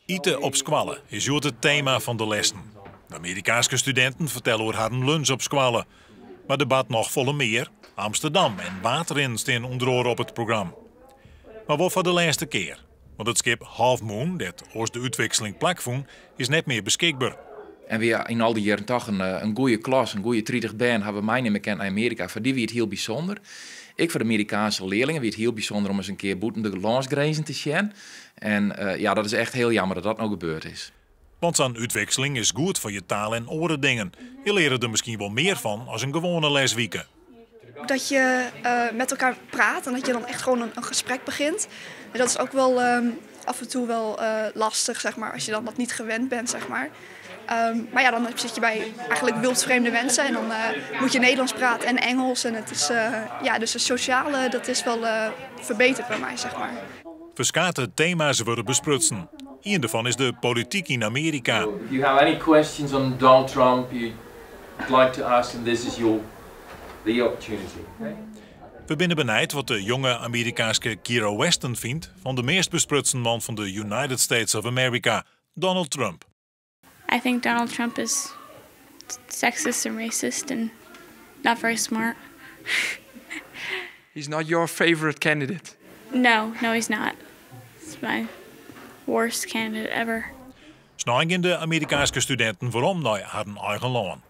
Ite op skoalle is hjoed it tema fan de lessen. De Amerikaanske studinten fertelle oer harren lunch op skoalle. Mar der bart noch folle mear. Amsterdam en waadrinnen steane ûnder oare op it program. Mar wol foar de lêste kear. Want it skip Half Moon, dêr't oars de útwikseling plakfûn, is net mear beskikber. En wy yn al dy jierren toch in goede klas, in goede 30 bern hawwe we meinimme kind nei Amearika. Foar dy wie it hiel bysûnder. Ek foar de Amerikaanske learlingen wie it hiel bysûnder om ris in kear bûten de lânsgrinzen te sjen. En ja, dat is echt hiel jammer dat dat no gebeurd is. Want sa'n útwikseling is goed foar je taal en oare dingen. Je leare der miskien wol mear fan as in gewoane leswike. Dat je met elkaar praat en dat je dan echt gewoon een gesprek begint. En dat is ook wel af en toe wel lastig, zeg maar, als je dan dat niet gewend bent, zeg maar. Maar ja, dan zit je bij eigenlijk wildvreemde mensen en dan moet je Nederlands praten en Engels. En het is, ja, dus het sociale, dat is wel verbeterd bij mij, zeg maar. Ferskate tema's wurde besprutsen. Ien dêrfan is de polityk yn Amearika. If you have any questions on Donald Trump you'd like to ask him, this is your the opportunity. Okay? We binne benijd wat de jonge Amerikaanske Kira Weston fynt fan de meast besprutsen man fan de United States of America, Donald Trump. I think Donald Trump is sexist and racist and not very smart. He's not your favorite candidate? No, he's not. He's my worst candidate ever. Snein geane de Amerikaanske studinten werom nei harren eigen lân.